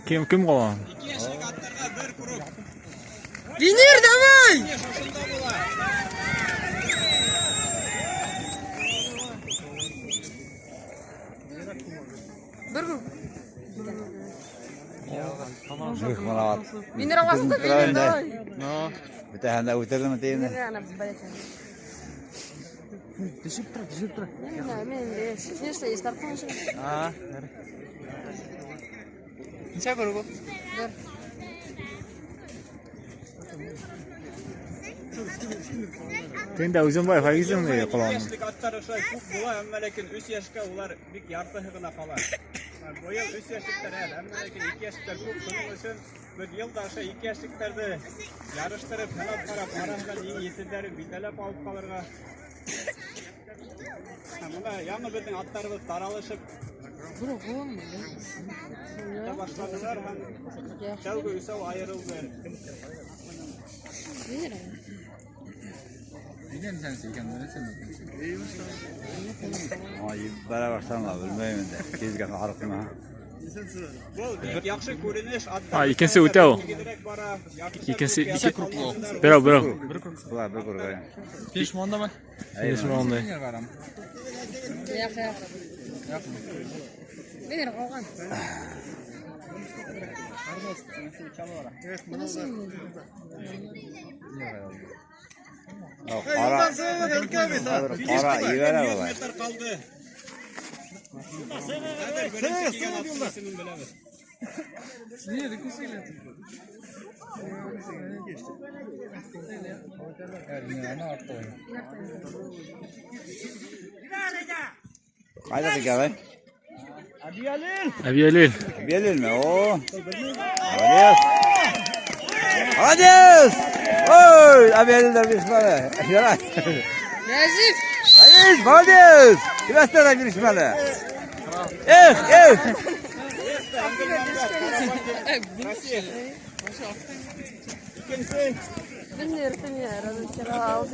Кем кем ҡала? Венер, давай! Бер круг. Юҡ, малават. Венер алғасында Венер, давай. Ну, бөтәһен дә үтерҙеме тием. Венер, ана болеть. Төшөп тора, төшөп тора. Мин конечно, есть тартҡан. А, Нисә круг ул? Бер. Тегендә Үҙенбаев Агизм ни ҡаланы. Йәшлек аттар ошолай күп була, әммә ләкин 3 йәшкә улар бик яртыһы ғына ҡала. Быйыл 3 йәшлектәр әҙ, әммә ләкин 2 йәшлектәр күп. Шуның өсөн беҙ йыл да ошо 2 йәшлектәрҙе ярыштырып, һынап ҡарап, араһынан иң етеҙҙәрен билдәләп алып ҡалырға. Бына яңы беҙҙең аттарыбыҙ таралышып китә башланылар һәм тәүге өсәү айырылды. Венер. Ай, бара башланма, белмәйем инде. Тиҙгә харыҡмы? Был бик яҡшы күренеш. Аттар А, икенсе үтә ул. тигеҙерәк бара. Яртышар Икенсе круг ике круг ул. Берәү, берәү. Була бер круг. Биш мондамы? Биш мондай. Яҡ, яҡ. Венер ҡалған. Ҡара. Ҡара ебәрә 100 улай. метр ҡалды. Хәҙер беренсе килгән аттың исемен беләбеҙ. Ҡайҙа икән? Әбйәлил. Әбйәлилме? О. Молодец. Молодец! Ой, Әбйәлилдәр бирешмәне. Ярай. Нәзиф! Молодец, молодец! Киләстәр ҙә бирешмәне. Эх, эх! Икенсе Венер, ты меня разочаровал.